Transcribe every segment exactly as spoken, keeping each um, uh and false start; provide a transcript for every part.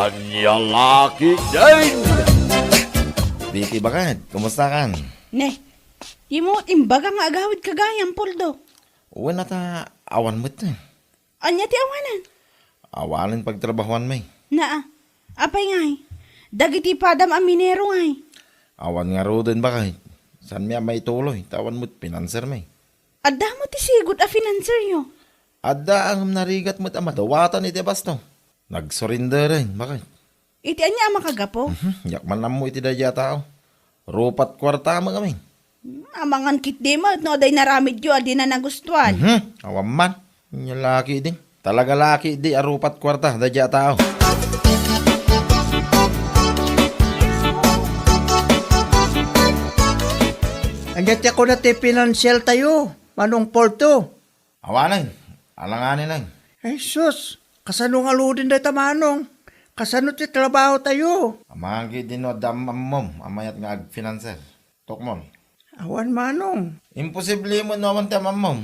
Ania la ketdin? Vicky, baket, kumusta kan? Ne, dimo imbaga nga agawid ka gayam, Poldo. Wen, ata awan met. Ania ti awanan? Awanen pagtrabahoanmi. Naa, apay ngay? Dagiti padam a minero ngay? Awan ngaruden, baket. Saanmi a maituloy, ta awan met finansermi. Adda met ti sigud a finanseryo? Adda, ngem narigat met a madawatan iti basto. Nagsurrenderen, baket. Iti ania a makagapu? Mhm, diak man ammo iti daydiay a tao. Rupat kuarta met amin. Hmm, amangan ketdi met no adda inaramidyo a dina nagustuan. Mhm, awan man. Ania la ketdi. Talaga la ketdi a rupat kuarta daydiay a tao. Ania ti kuna ti finansertayo, Manong Poldo? Awanen, alanganen. Ay sus, kasano ngaruden dayta, Manong? Kasano ti trabahotayo? Amangan ketdi no adda am-, ammom a mayat nga agfinanser. Tukmol. Awan, Manong. Imposible met no awan ti am-ammom.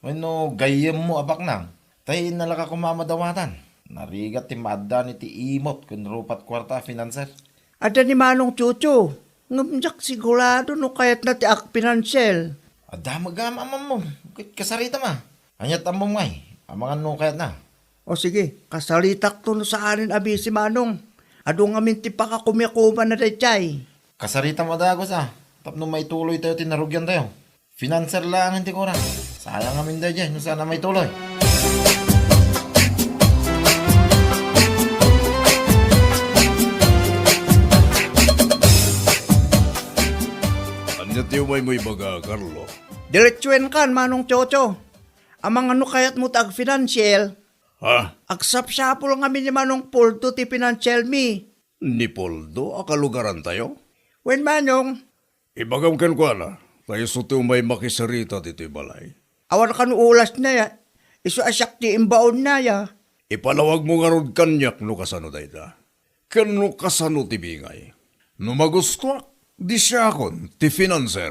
Wenno gayyemmo a baknang. Ta innalaka koma a madawatan. Narigat ti maaddan iti imot ken rupat kuarta a finanser. Adda ni Manong Chucho. Ngem diak sigurado no kayatna ti agfinanser. Adda met gayam am-ammom. Ket kasaritam a. Aniat ammom ngay? Amangan no kayatna. O sige, kasaritakto no saanen a bisi, Manong. Adu ngamin ti pakakumiakumanna daydiay. Kasaritam a dagus a, tapno maituloytayo ti narugiantayo. Finanser laengen ti kurak. Sayang ngamin daydiay no saan a maituloy. Ania ti umaymo ibaga, Carlo? Diretsuenkan, Manong Chocho. Amangan no kayatmo ti agfinanser. Ha? Agsapsapul ngamin ni Manong Poldo ti finansermi. Ni Poldo a kalugarantayo? Wen, Manong. Ibagam kenkuana, ta isu ti umay makisarita ditoy balay. Awan kano ulasna ya. Isu a siak ti imbaonna ya. Ipalawagmo ngarud kaniak no kasano dayta. Ken no kasano ti bingay. No magustuak, di siakon ti finanser.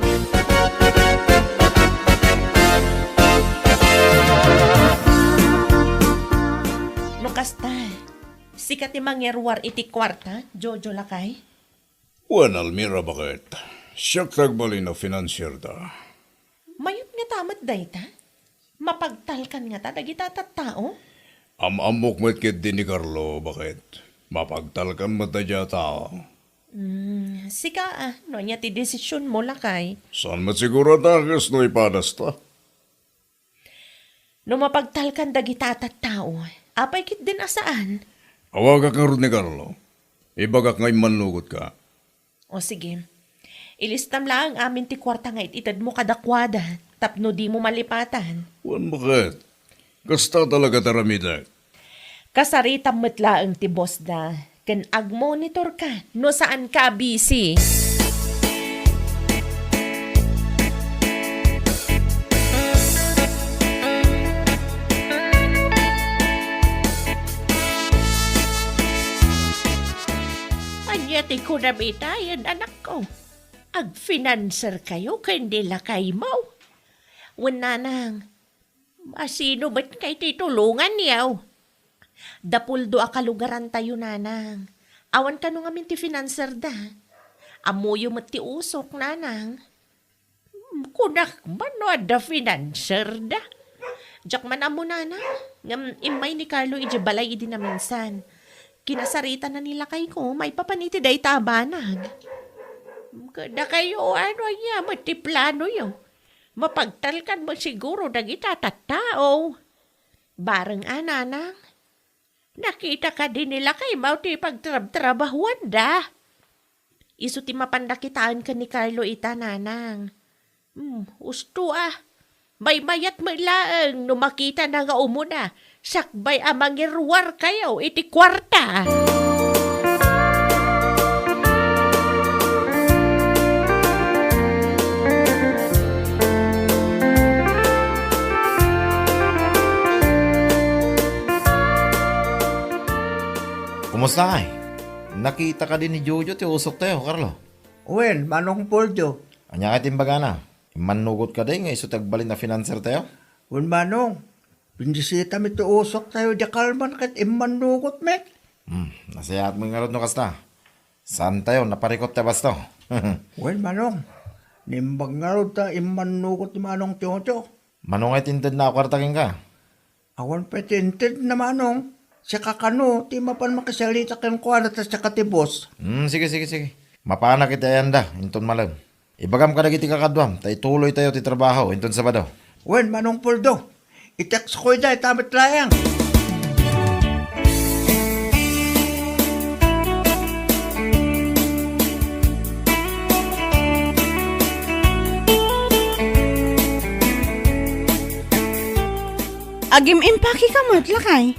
No kasta, sika ti mangiruar iti kuarta, Jojo lakay? Wen, Almira, baket. Siak ti agbalin a finanserda. Mayat ngata met dayta? Mapagtalkan ngata dagita tattao? Am-ammok met ketdi ni Carlo, baket. Mapagtalkan met daydiay a tao. Hmm, sika a, no ania ti desisionmo, lakay? Saan met siguro a dakes no ipadasta? No mapagtalkan dagita a tattao, apay ketdin a saan? Awagak ngarud ni Carlo. Ibagak nga immannugotka. O sige. Ilistam laeng amin ti kuarta nga it-itedmo kadakuada tapno dimo malipatan. Wen, baket. Kasta talaga ti aramidek. Kasaritam met laeng ti bosda, ken agmonitorka no saanka a busy. Ania ti kunam itayen, anakko? Agfinanserkayo ken ni lakaymo? Wen, nanang, a sino met ngay ti tulonganyo? Da Poldo a kalugarantayo, nanang. Awan kano ngamin ti finanserda. Ammoyo met ti usok, nanang. Hmm, kunak man no adda finanserda. Diak man ammo, nanang, ngem immay ni Carlo idiay balay idi naminsan. Kinasaritana ni lakayko maipapan iti dayta a banag. Kadakayo, ano aya met ti planoyo? Mapagtalkan met siguro dagita tattao. Bareng a, nanang. Nakita kadi ni lakaymo ti pagtrabtrabahuanda? Isu ti mapanda kitaen ken ni Carlo ita, nanang. Hmm, usto a. Maymayat met laeng no makitana nga umuna, sakbay a mangiruarkayo iti kuarta. Kumusta ngay? Nakita kadi ni Jojo ti usoktayo, Carlo? Wen, Manong Poldo. Ania ngay ti imbagana? Immannugot kadi nga isu ti agbalin a finansertayo? Wen, Manong. Bindisitami ti usoktayo idiay kalman ket immannugot met. Hmm, nasayaat mo ngarud no kasta. Saan tayo, naparikot ta basto. Wen, Manong. Nimbag ngarud ta immannugot ni Manong Chocho. Mano nga ti intedna a kuarta kenka? Awan pay ti intedna, Manong. Siak a kano ti mapan makisalita kenkuana ta siak a ti boss. Hmm, sige, sige, sige. Mapanak iti ayanda, inton malem. Ibagam kadagiti kakaduam, ta ituloy tayo ti trabaho, inton Sabado. Wen, Manong Poldo. I-text ko ida, ita met laeng. Agim-impake ka met, lakay.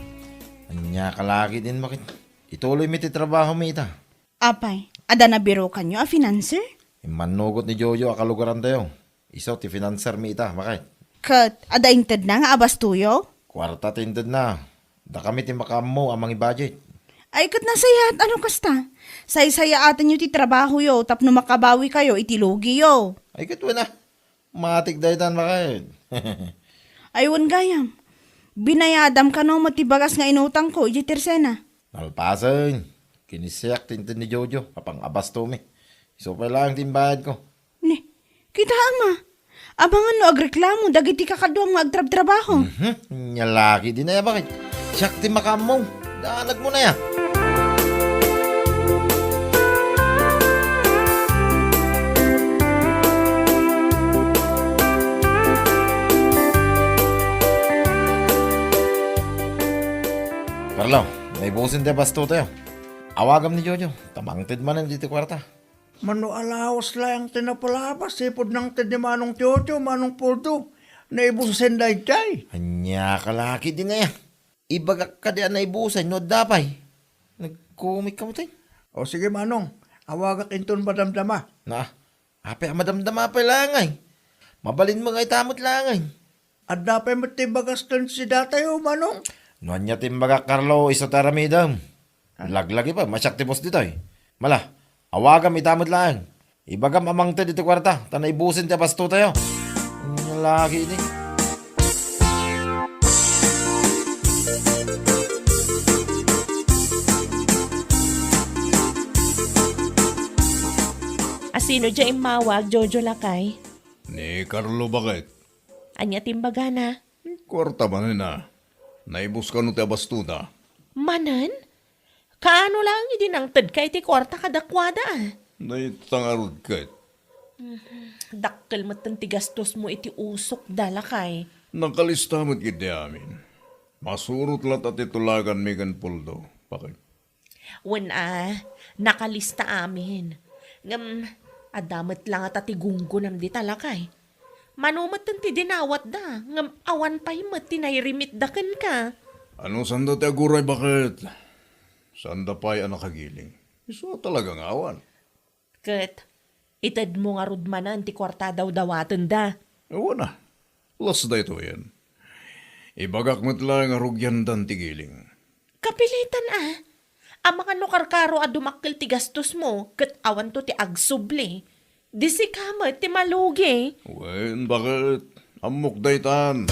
Ania ka lagi din, bakit? Ituloy mi ti trabaho mi ita. Apay, adda nabirukanyo a financer? Immannugot ni Jojo a kalugaran tayo. Isu ti financer mi ita, bakit? Ket, adda intedna nga abastoyo? Kuarta ti intedna. Dakami ti makaammo a mangi-budget. Ay, ket nasayaat ano kasta? Saysayaatenyo ti trabahoyo tapno makabawi kayo iti lugiyo. Ay, ket wala. Matik daytan, bakit? Ay, wen gayam. Binayadam kano met ti bagas nga inutangko iti tersena? Nalpasen. Kinisiak ti inted ni Jojo. Apang abasto mi. Isu pay laeng ti imbayad ko. Ni, kita ama. Abangan no agreklamo dagiti kakaduam nga agtrabtrabaho. Mhm. Nya lagi din aya, bakit? Siak ti makaammo. Danag mo na ya. Carlo, naibusen ti abasto tayo. Awagam ni Jojo, ta mangted manen diti kuarta. Mano a lawas laeng ti napalabas, sipud nangted ni Manong Jojo, Manong Poldo, naibusen daydiay. Ania ka laki din aya? Ibagak kadi a naibusen no adda pay. Nagkumit ka mo, tay? O sige, Manong, awagak inton madamdama. Na, apay a madamdama pay langay. Mabalin mo nga ita met langay. Adda pay met ti bagas ken si datayo, Manong. No ania ti imbagak, Carlo, isu ti aramidem. Ah. Laglagi pa, masiak ti boss ditoy. Mala, awagam ita met laeng. Ibagam a mangted iti kuarta, ta naibusen ti abasto tayo. Ang laki ini. Asino dia immawag, Jojo lakay? Ni Carlo, baket. Ania ti imbagana? Kuarta manen a. Naibus kano ti abastona? Manen? Kaano laeng idi nangtedka iti kuarta kadakuada? Dayta ngarud ket. Mhm. Dakkel metten ti gastosmo iti usokda, lakay. Nakalista met ketdi amin. Masurot latta ti tulaganmi ken Poldo, baket. Wen a, nakalista amin. Ngem, adda met la ngata ti gunggonam dita, lakay. Mano metten ti dinawatda, ngem awan pay met ti nairimitda kenka. Ano sanda ti aguray, baket? Sanda pay a nakagiling. Isu a talaga nga awan. Ket, itedmo ngarud manen ti kuarta a dawdawatenda. Awan a. Las daytoyen. Ibagak met laeng a rugiandan ti giling. Kapilitan a. Amangan no karkaro a dumakkel ti gastosmo, ket awanto ti agsubli. Di sika met ti malugi. Wen, baket? Ammok daytan.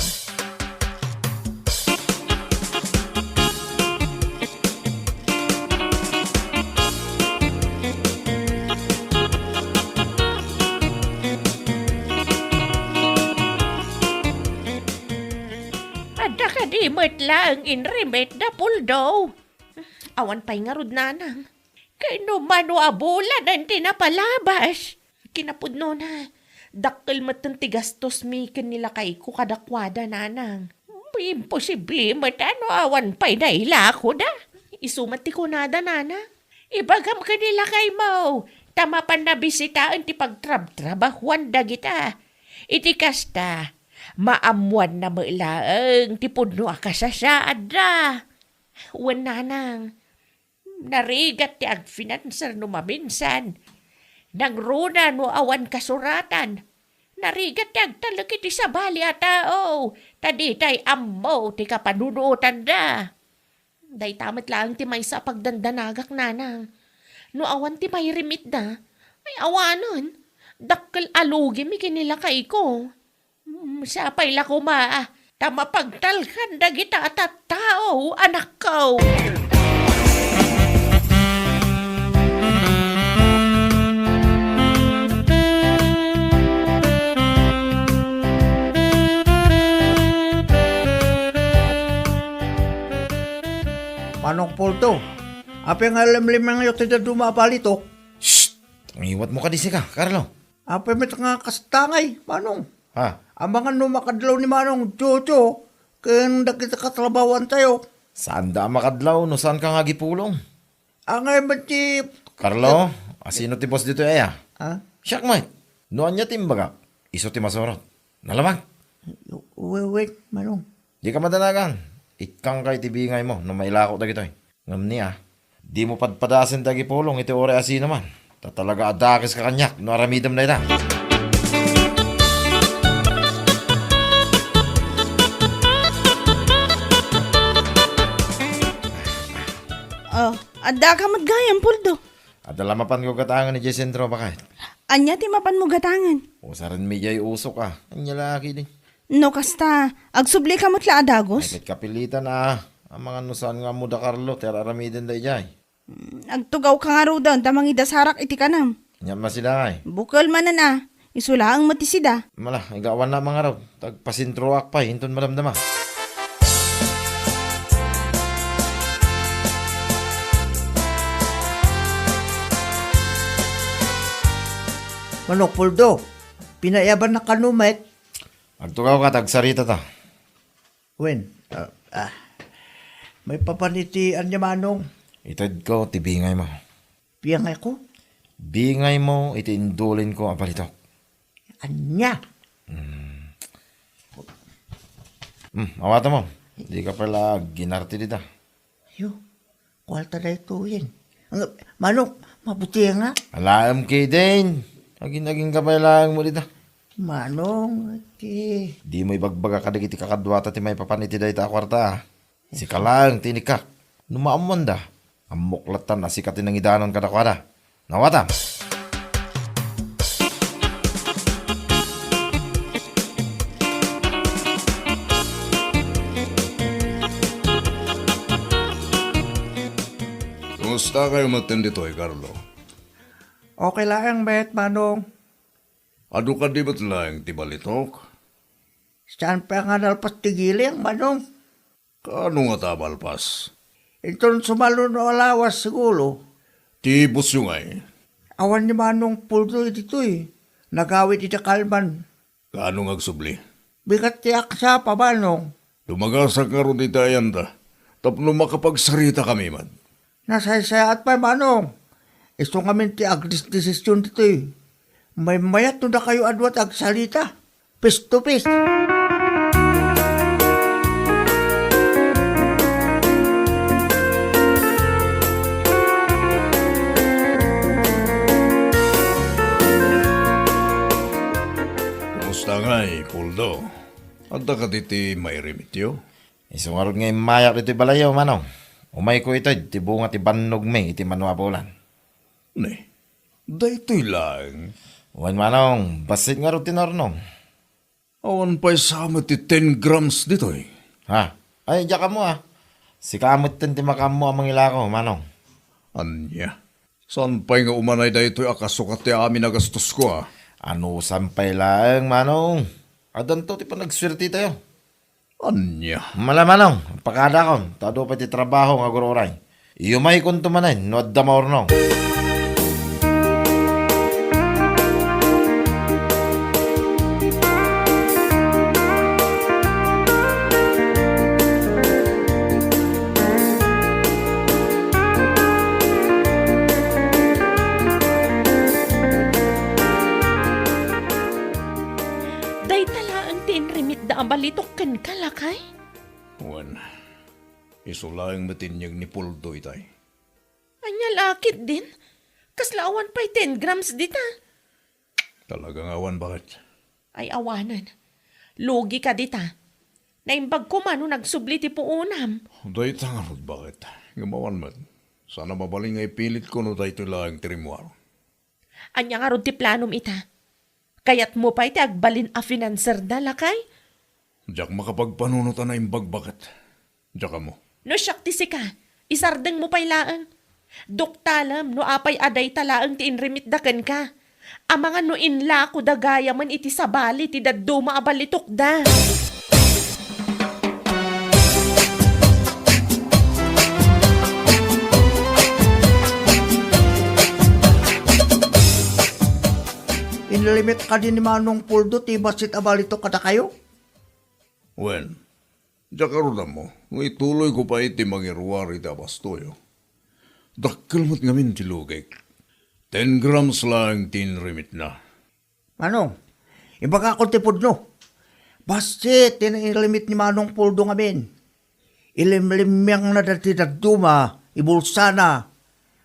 Adda kadi met laeng inrimit da Poldo? Awan pay ngarud, nanang. Kano mano a bulanen ti napalabas? Kinapudnona, dakkel metten ti gastosmi ken ni lakayko kadakuada, nanang. Imposible met a no awan pay nailakoda. Isu met ti kunada, nanang. Ibagam ken ni lakaymo, ta mapanna bisitaen ti pagtrabtrabahuan dagita. Iti kasta, maammuanna met laeng ti pudno a kasasaadda. Wen, nanang, narigat ti agfinanser no maminsan. Nangruna no awan kasuratan. Narigat ti agtalek iti sabali a tao, ta ditay ammo ti kapanunotanda. Dayta met laeng ti maysa a pagdandanagak, nanang. No awan ti mairimitda, ay awanen, dakkel a lugimi ken ni lakayko. Mm, sapay la koma, ta mapagtalkan dagita a tattao, anakko. Manong Poldo, apay nga limlimangyo ti dadduma a balitok? Shh! Ngiwatmo kadi sika, Carlo. Apay met nga kasta ngay, Manong? Ha? Amangan no makadlaw ni Manong Jojo ken dagiti katrabahoantayo. Saanda a makadlaw no saanka nga agipulong. Angay met ti Carlo, asino ti boss ditoy aya? Ha? Siak met. No ania ti imbagak, isu ti masurot. Nalabag. Wen, wen, Manong. Dika madanagan. Ikkangka iti bingaymo no mailako dagitoy. Ngem ni a, dimo padpadasen ti agipulong iti uray a sinoman. Ta talaga a dakeska kaniak no aramidem dayta. Oh, addaka met gayam, Poldo. Adda la mapanko gatangen idiay sentro, baket. Ania ti mapanmo gatangen? Usarenmi idiay usok a. Ania la ketdi? No kasta, agsublika met la a dagus? Ay, ket kapilitan a. Amangan no saan nga ammo da Carlo ti ar-aramidenda idiay. Mm, agtugawka ngaruden ta mangidasarak iti kanem. Ania met sida ngay? Bukel manen a. Isu laeng met ti sida. Mala, igawanna mangarud. Tagpasentroak pay inton madamdama. Manong Poldo, pinaiyabannak kano met? Agtugawka ta agsaritata. Wen, ah, ah, maipapan iti ania, Manong? Itedko ti bingaymo. Bingayko? Bingaymo iti indulinko a balitok. Ania? Hmm. Hmm, awatem. Dika pay la aginarte dita. Yo, kuarta daytoyen. Ang, Manong, mabuti nga. Alaem ketdin. Agin-agingka pay laeng mo dita. Manong, ti. Dimo ibagbaga kadagiti kakaduata ti maipapan iti dayta a kuarta, a. Sika laeng ti inikka. No maammoanda, ammok lattan a sika ti nangidanon kadakuada. Nawatam! Kumusta kayo metten ditoy, Carlo? Okay laeng met, Manong. Adu kadi met laeng ti balitok? Saan pay nga nalpas ti giling, Manong? Kaano ngata a malpas? Inton sumalo no alawas, siguro. Ti bossyo ngay? Awan ni Manong Poldo ditoy. Nagawid ida kalman. Kaano nga agsubli? Bigat ti aksapa, Manong. Dumagasak ngarud iti ayanda tapno makapagsaritakami met. Nasaysayaat pay, Manong. Isu ngamin ti agdesdesision ditoy. Maymayat no dakayo a dua ti agsarita. Face to face. Kumusta ngay, Poldo? Adda kadi ti mairemityo? Isu ngarud nga immayak ditoy balayyo, Manong. Umayko ited ti bunga ti bannogmi iti mano a bulan. Ne, daytoy laeng. Wen, Manong, bassit ngarud ti naurnong. Awan pay sa met ti ten grams ditoy. Ha? Ay, diak ammo, a. Sika metten ti makaammo a mangilako, Manong. Ania? Saan pay nga umanay daytoy a kasukat ti amin a gastosko, a? Anusan pay laeng, Manong. Addanto ti panagsuertetayo. Ania? Mala, Manong, pakadakon, ta adu pay ti trabaho nga agur-uray. Iyumaykonto manen no adda maurnong. Dayta laeng ti inremitda a balitok kenka, lakay? Wen, isu laeng met inyeg ni Poldo itay. Ania la ketdin? Kasla awan pay ten grams dita. Talaga nga awan, baket. Ay, awanen. Lugi ka dita. Naimbag koma no nagsubli ti puonam. Dayta ngarud, baket. Ngem awan met. Saan a mabalin nga ipilitko no daytoy laeng ti rimmuar. Ania ngarud ti planom ita? Kayatmo pay ti agbalin a financer da, lakay? Diak makapagpanunot a naimbag, baket. Diak ammo. No siak ti sika, isardengmo pay laeng. Duktalem no apay a dayta laeng ti inremitda kenka. Amangan no inlakoda gayamen iti sabali ti dadduma a balitokda. Limit kadi ni Manong Poldo ti bassit a balitok kadakayo? Wen, diak ngarud ammo no ituloyko pay ti mangiruar iti abastoyo. Dakkel met ngamin ti lugik. Ten grams laeng ti inrimitna. Manong, ibagakon ti pudno. Bassit ti nailimit ni Manong Poldo ngamin. Ilimlimmiangna dati dadduma, ibulsana.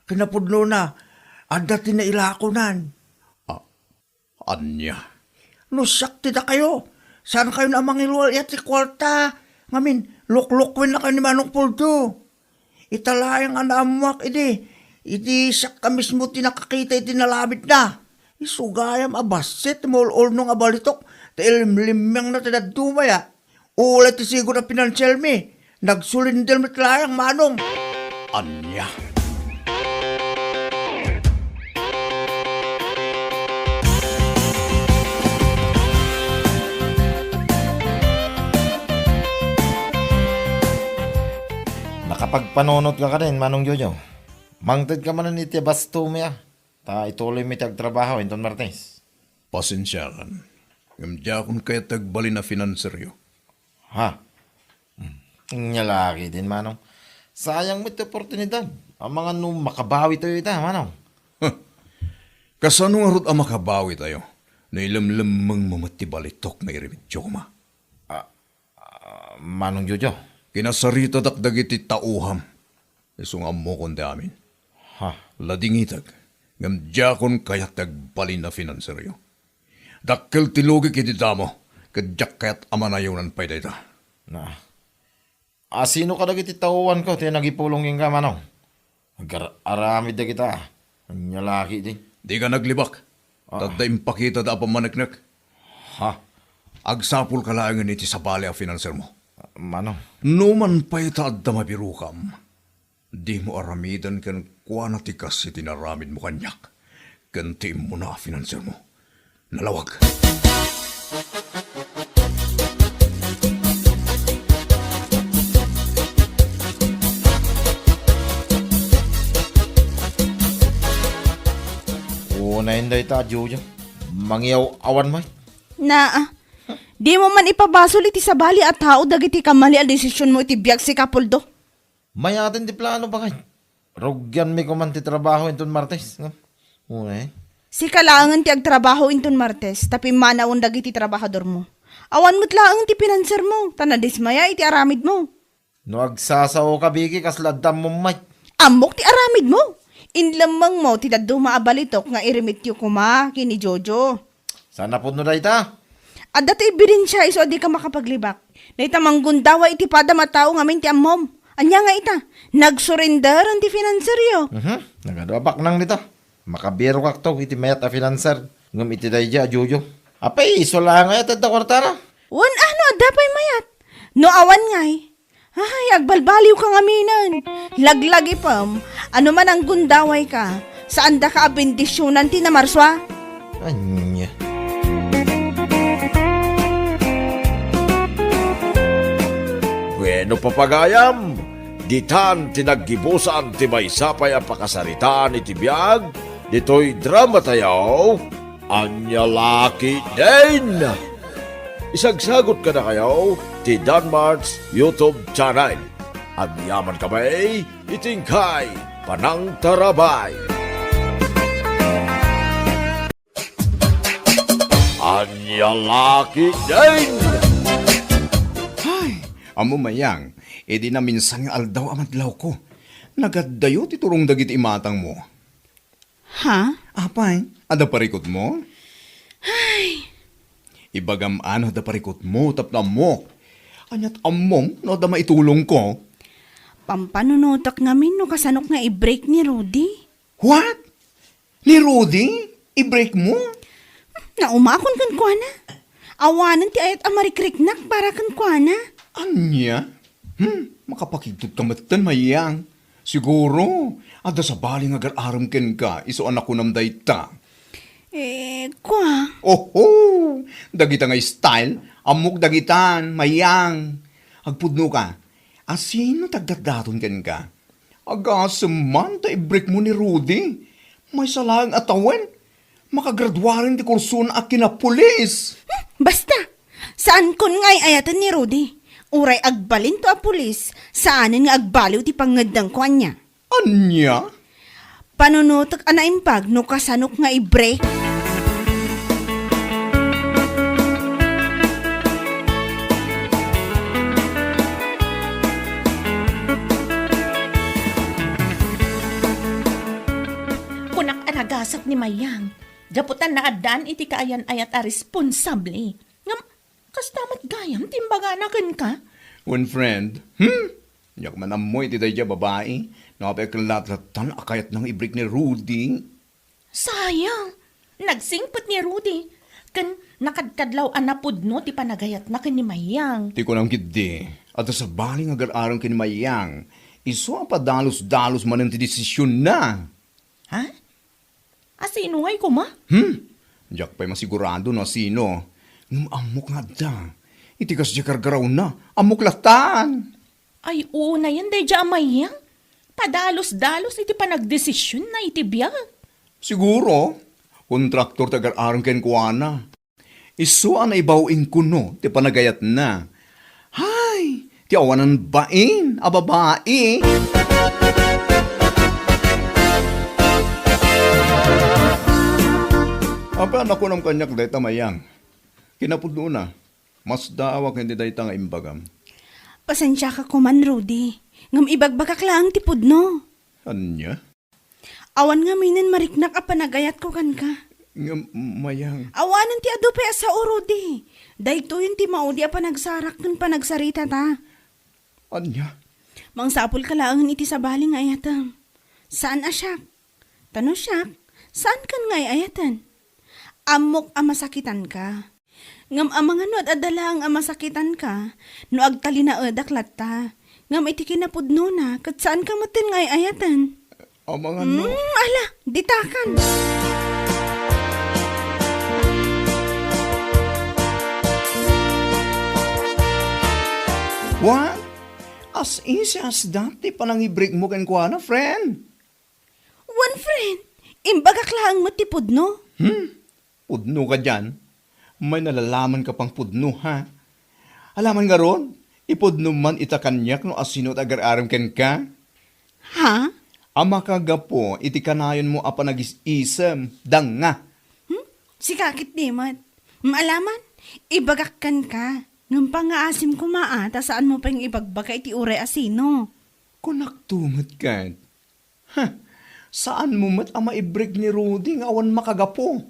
Kinapudnona, adda ti nailakonan. A-, ania? No siak ti dakayo, saankayon a mangilual iti kuarta. Ngamin, luklukwenna kayo ni Manong Poldo. Ita laeng a naammoak idi, idi siak a mismo ti nakakita iti nalamidna. Isu gayam a bassit ti maul-ulnong a balitok, ta ilimlimmiangna ti dadduma ya. Ulay ti sigud a pinansiarmi, nagsulinder met laeng, Manong. Ania? Nakapagpanunotka kadin, Manong Jojo? Mangtedka manen iti bastomi a, ta ituloymi ti agtrabaho inton Martes. Pasensiakan, ngem diakon kayat ti agbalin a finanseryo. Ha? Hmm. Ania la ketdin, Manong. Sayang met ti oportunidad. Amangan no makabawitayo ita, Manong. Huh. Kasano ngarud a makabawitayo no ilemlemmengmo met ti balitok nga irimityo koma? Ah, ah, Manong Jojo. Kinasaritadak dagiti taoam. Isu nga ammokon ti amin. Ha? Ladingitek, ngem diakon kayat ti agbalin a finanseryo. Dakkel ti lugik iti damo, ket diak kayat a manayonan pay dayta. Na. Asino kadagiti taoanko ti nagipulong kenka, Manong? Agar-aramid dagita. Ania la ketdi? Dika naglibak. Ah. Tadda impakitada a pammaneknek. Ha? Agsapulka laengen iti sabali a finansermo. Manong. Numan pay ta adda mabirokam, dimo aramiden kenkuana ti kas iti naramidmo kaniak ken ti immuna a finansermo. Nalawag. Unayen dayta a Jojo. Mangiyaw-awan met. Naa. Dimo man ipabasol iti sabali a tao dagiti kamali a desisionmo iti biag, sika, Poldo. Mayaten ti plano, baket. Rugianmi koman ti trabaho inton Martes, no? Uy. Sika laengen ti agtrabaho inton Martes, ta pimmanawen dagiti trabahadormo. Awan met laeng ti pinansermo, ta nadismaya iti aramidmo. No agsasaoka, Vicky, kasla adda ammom met. Ammok ti aramidmo. Inlemmengmo ti dadduma a balitok nga irimityo koma ken ni Jojo. Saan a pudno dayta? Adda ti ebidensia isu a dika makapaglibak. Dayta manggundaway iti padam a tao ngamin ti ammom. Ania nga ita? Nagsurrender ti finanseryo. Mhm. Nagadu a baknang dita. Makabirokakto iti mayat a finanser. Ngem iti daydiay a Jojo. Apay, isu laeng aya ti adda kuartana? Wen a, no adda pay mayat. No awan ngay, ay, agbalbaliwka ngaminen. Laglagipem, ano man a gundawayka, saandaka a bendisionan ti namarsua? Ania? Bueno, papagayam, ditan ti naggibusan ti maysa pay a pakasaritaan iti biag ditoy dramatayo. Ania la ketdin? Isagsagot kadakayo ti Danmart's YouTube channel. Agyaman kami iti inkay panangtarabay. Ania la ketdin? Ay, ammo, Mayang, idi naminsan nga aldaw a madlawko, nagaddayo ti turong dagiti imatangmo. Ha? Apay, adda parikutmo? Ay. Ibagam a no adda parikutmo tapno ammok. Aniat ammom no adda maitulongko? Pampanunotak ngamin no kasanok nga i-break ni Rudy. What? Ni Rudy? I-break mo? Naumakon kenkuana. Awanen ti ayat a marikriknak para kenkuana. Ania? Hmm, makapakigtot ka metten, Mayang. Siguro, adda sabali nga agar-arem kenka, isu a nakunam dayta. Eh, kua. Oho! Dagita nga style, ammok dagitan, Mayang. Agpudno ka, asino ti agdatdaton kenka? Agasem man ta i-break mo ni Rudy. Maysa laeng a tawen. Makagraduaren ti kursona a kinapulis. Hmm, basta! Saankon nga ay-ayaten ni Rudy. Uray agbalinto a pulis, saanen nga agbaliw ti pangngeddengko ania. Ania? Panunotek a naimbag no kasanok nga i-break. Kunak a nagasat ni Mayang, gapu ta naaddaan iti kaayan-ayat a responsable. Ngem, kasta met gayam ti imbagana kenka? Wen, friend, hmm? Diak man ammo iti daydiay a babai, no apay ket latta a kayatna nga i-break ni Rudy. Sayang! Nagsingpet ni Rudy, ken nakadkadlaw a napudno ti panagayatna ken ni Mayang. Ti kunam ketdi, adda sabali nga agar-arem ken ni Mayang, isu a padalus-dalus manen ti desisionna. Ha? Asino ngay koma? Hmm? Diak pay masigurado no asino. Ngem ammok nga adda. Iti kasdiay a gargarawna, ammok lattan. Ay, unayen daydiay a Mayang. Padalus-dalus iti panagdesisionna iti biag. Siguro, kontraktor ti agar-arem kenkuana. Isu a naibaw inkuno ti panagayatna. Hay, ti awanan bain a babai. Apay a nakunam kaniak dayta, Mayang? Kinapudnona, masdaawak iti dayta nga imbagam. Pasensiaka koman, Rudy. Ngem ibagbagak laeng ti pudno. Ania? Awan ngaminen mariknak a panagayatko kenka. Ngem, Mayang. Awanen ti adu pay a sao, Rudy. Daytoyen ti maudi a panagsarak ken panagsaritata. Ania? Mangsapulka laengen iti sabali nga ayatem. Saan a siak. Ta no siak, saankan nga ay-ayaten. Ammok a masakitanka. Ngem amangan no ad-adda laeng a masakitanka, no agtalinaedak latta. Ngem iti kinapudnona, ket saanka metten nga ay-ayaten. Amangan no. Hmm, ala, ditakan. What? As easy as that, ti panangibreak mo kenkuana, friend? Wen, friend, imbagak laeng met ti pudno. Hmm? Pudno ka dian? May nalalaman ka pang pudno, ha? Alaman ngarud, ipudno man ita kaniak no asino ti agar-arem kenka? Ha? A makagapu iti kanayonmo a panagis-isem, danga. Hmm? Sika ketdi met. Maalaman, ibagak kenka. Ngem pangngaasim koma a, ta saanmo pay nga ibagbaga iti uray a sino. Kunakto met ket. Huh, saanmo met a maibreak ni Rudy nga awan makagapu.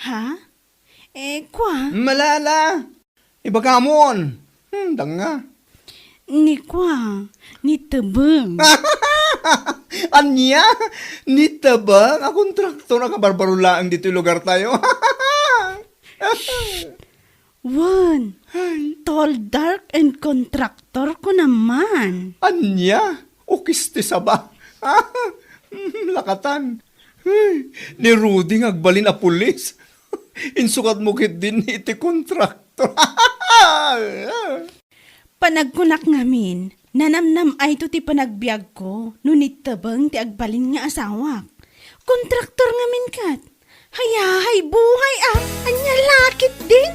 Ha? Eh, kua? Malala! Ibagamon! Hmm, danga. Ni kua, ni Tebeng. Ania? Ni Tebeng? A kontraktor a kabarbaro laeng ditoy lugar tayo. Wen, ay, tall, dark, and contractor ko naman. Ania? Ukis ti saba. Lakatan. Ay, ni Rudy nga agbalin a pulis. Insukat mo ketdin iti contractor. Panagkunak ngamin, nanamnam-ayto ti panagbiagko no ni Tebeng ti agbalin nga asawak. Kontraktor ngamin ket. Hayahay buhay a, ania la ketdin?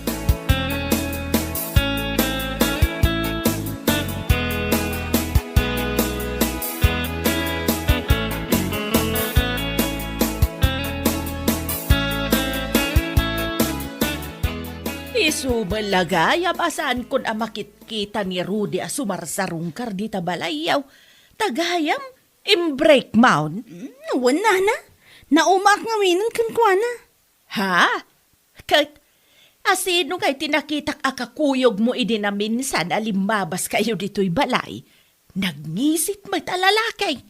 Isu met la gayam a saankon a makitkita ni Rudy a sumarsarungkar dita balayyo. Ta gayam, imbreak man. Mm, wen, nana. Naumaak ngaminen kenkuana. Ha? Ket, asino ngay ti nakitak a kakuyogmo idi naminsan a limmabaskayo ditoy balay? Nagngisit met a lalaki.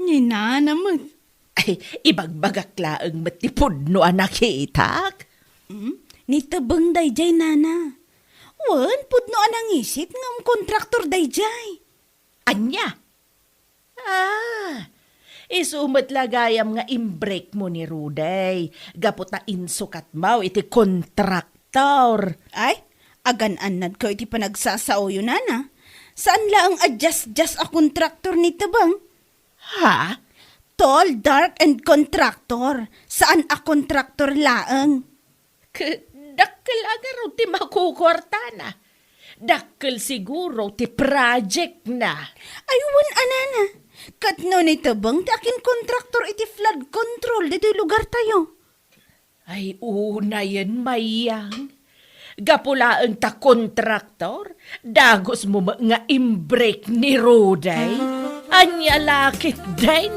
Ni nana met. Ay, ibagbagak laeng met ti pudno a nakitak. Mm, ni Tebeng daydiay, nana. Wen, pudno a nangisit ngem kontraktor daydiay. Ania? Ah, isu met la gayam nga imbreak mo ni Rudy, gapu ta insukat mo iti kontraktor. Ay, agan-annadko iti panagsasaoyo, nana. Saan laeng a diasdias a kontraktor ni Tebeng. Ha? tall, dark, and contractor. Saan a contractor laeng. Ket dakkel a ngarud ti makukuartana. Dakkel siguro ti project na. Ay, wen a nana. Ket no ni Tebeng ti akinkontraktor iti flood control ditoy lugartayo. Ay, unayen, Mayang. Gapu laeng ta kontraktor, dagusmo met nga imbreak ni Rudy. Ania la ketdin?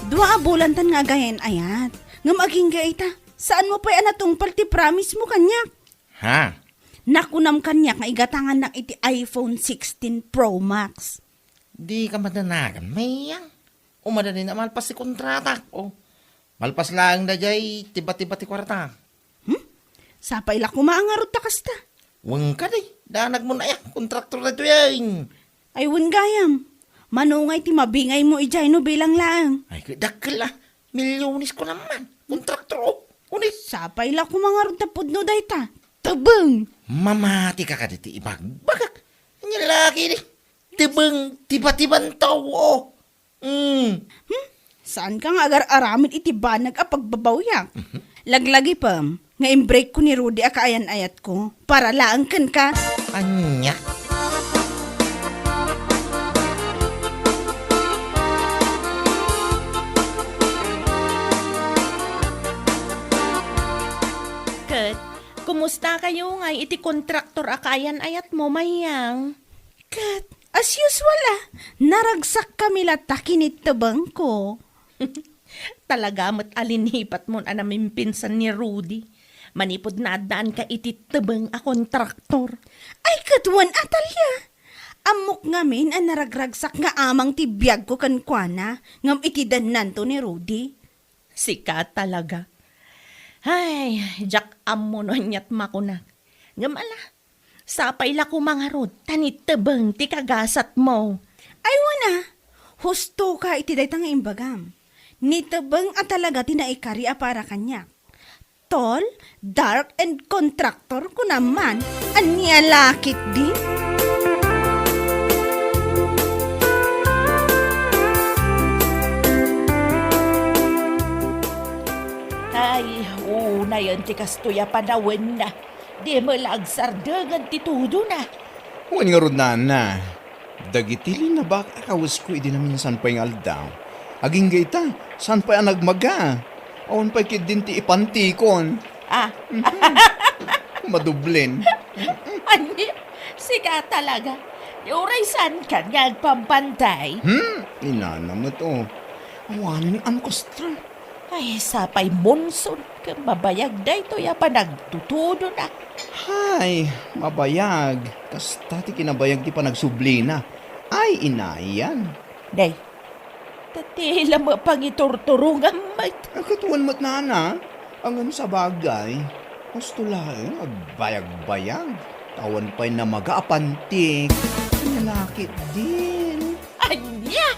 Dua a bulantan nga agayan-ayat. Ngem agingga ita, saanmo pay a natungpal ti promise mo kaniak. Ha? Nakunam kaniak nga igatangannak iti iPhone sixteen Pro Max. Dika madanagan, Mayang. O madani na malpas ti kontratak. O, malpas laeng daydiay, tiba-tiba ti kuarta. Hmm? Sapay la koma a ngarud ta kasta. Wen kadi, danagmo na ya, kontraktor daytoy. Ay, wen gayam. Mano ngay ti mabingaymo idiay no bilang laeng? Ay, dakkel a. Milyones ko naman. Kontraktor, o. Unis. Sapay la koma ngarud ta pudno dayta. Tebeng! Mamati ka kadi ti ibagbagak. Ania la ketdi? Tebeng, tiba-tiban tao, o. Mm. Hmm? Saanka nga agar-aramid iti banag a pagbabawiak? Mhm. Laglagipem nga imbreak ko ni Rudy a kaayan-ayatko para laeng kenka. Ania? Ket, kumusta kayo ngay iti kontraktor a kaayan-ayatmo, Mayang? Ket, as usual, a, naragsakkami latta ken ni Tebengko. Talaga met a linipatmon a namimpinsan ni Rudy. Manipud naaddaanka iti Tebeng a kontraktor. Ay, ket wen, Atalia. Ammok ngamin a naragragsak nga amang ti biagko kenkuana, ngem iti dennanto ni Rudy. Sika talaga. Ay, diak ammo no aniat makunak. Ngem ala, sapay la koma ngarud ta ni Tebeng ti kagasatmo. Ay, wen a, husto ka iti dayta nga imbagam. Ni Tebeng a talaga ti naikari a para kaniak. Tall, dark, and contractor ko naman. Ania la ketdi? Ay, unayen ti kastoy a panawen. Di met la agsardengen ti tudona. Wen ngarud, nana, dagiti linnabak a kawesko idi naminsan pay nga aldaw, agingga ita, saan pay a nagmaga. Awan pay ketdin ti ipantikon. Ah. Mhm. Madublen. Ania, sika talaga. Uray saankan nga agpampantay. Hmm, inana met, o. Awanen a kasta. Ay, sapay monson, ket mabayag daytoy a panagtutudona. Hay, mabayag. Kasta ti kinabayag ti panagsublina. Ay, inayan. Day, ta ti la met pangiturturongam met. Ay, ket wen met, nana. Ngem sabagay, husto laeng agbayagbayag. Awan pay namaga a pantik. Ania la ketdin? Ania?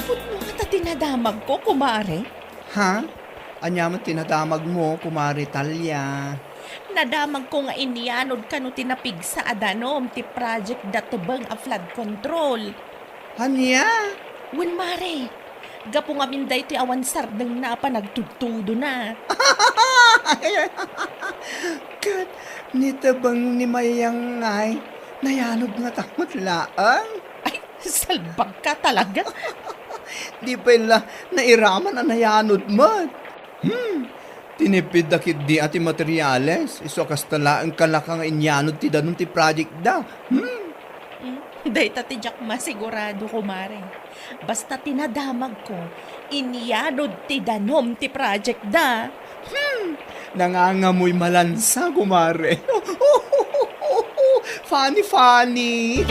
Pudno ngata ti nadamagko, kumare. Ha? Ania met ti nadamagmo, kumare Talia? Nadamagko nga inyanod kano ti napigsa a danum ti project da Tebeng a flood control. Ania? Wen, mare. Gapu ngamin daytoy awan sardengna a panagtudtudona. Ket ni Tebeng ni Mayang ngay, nayanod ngata met laeng? Ay, salbagka talaga. Di pay la nairaman a nayanod met. Hmm. Tinipidda ketdi a ti materiales, isu a kasta laeng kalaka nga inyanod ti danum ti project da. Hmm. Hmm, dayta ti diak masigurado, kumare. Basta ti nadamagko, inyanod ti danum ti project da. Hmm. Nangangamoy malansa, kumare. Funny, funny.